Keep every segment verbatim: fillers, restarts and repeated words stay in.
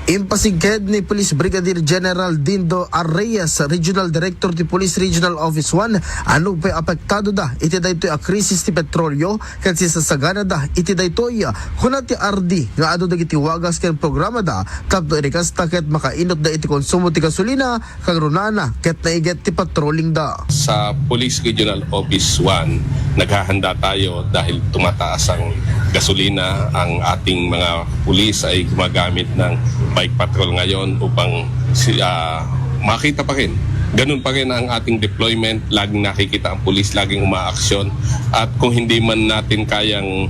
Impasigked ni Police Brigadier General Dindo R. Reyes, Regional Director ti Police Regional Office one, a nupay apektado da iti daytoy a krisis ti petrolio ket sisasaganada iti daytoy. Kuna ti R D nga adu dagiti wagas ken programada tapno irikasta ket makainutda iti konsumo ti gasolina, kangrunana ket naiget ti patrolling da. Sa Police Regional Office one, naghahanda tayo dahil tumataas ang gasolina, ang ating mga pulis ay gumagamit ng bike patrol ngayon upang si, ah, makita pa rin. Ganun pa rin ang ating deployment, laging nakikita ang pulis, laging umaaksyon. At kung hindi man natin kayang,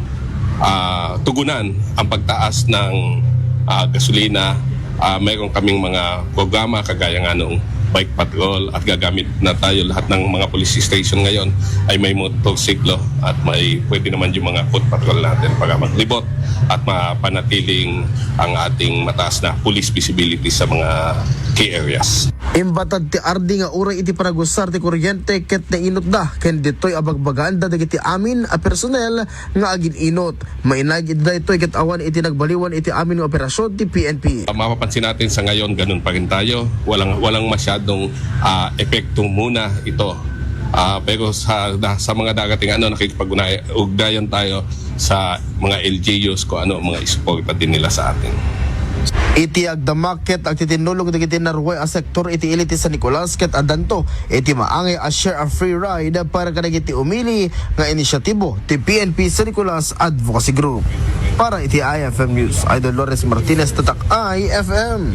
ah, tugunan ang pagtaas ng, ah, gasolina, ah, mayroon kaming mga programa kagaya nga nung bike patrol at gagamit na tayo lahat ng mga police station ngayon ay may motorsiklo at may pwede naman yung mga foot patrol natin para maglibot at mapanatiling ang ating mataas na police visibility sa mga key areas. Imbatad ti R D nga uray iti panagusar ti kuryente ket nainutda ken ditoy abagbagaanda dagiti amin a personnel nga agin-inut. Mainayg iti daytoy ket awan iti nagbaliwan iti amin nga operasyon ti P N P. Mapapansin natin sa ngayon, ganun pa rin tayo. Walang, walang masyadong, ah, epekto muna ito. Ah, pero sa, da-, sa mga darating, ano, nakikipag-ugnayan tayo sa mga L G Us kung ano ang mga isuporta din nila sa atin. Iti agdama ket agtitinnulong dagiti naruay a sektor iti ili ti San Nicolas ket addanto iti maangay a share a free ride para kadagiti umili nga inisyatibo ti P N P San Nicolas Advocacy Group. Para iti I F M News, Idol Lawrence Martinez, Tatak I F M.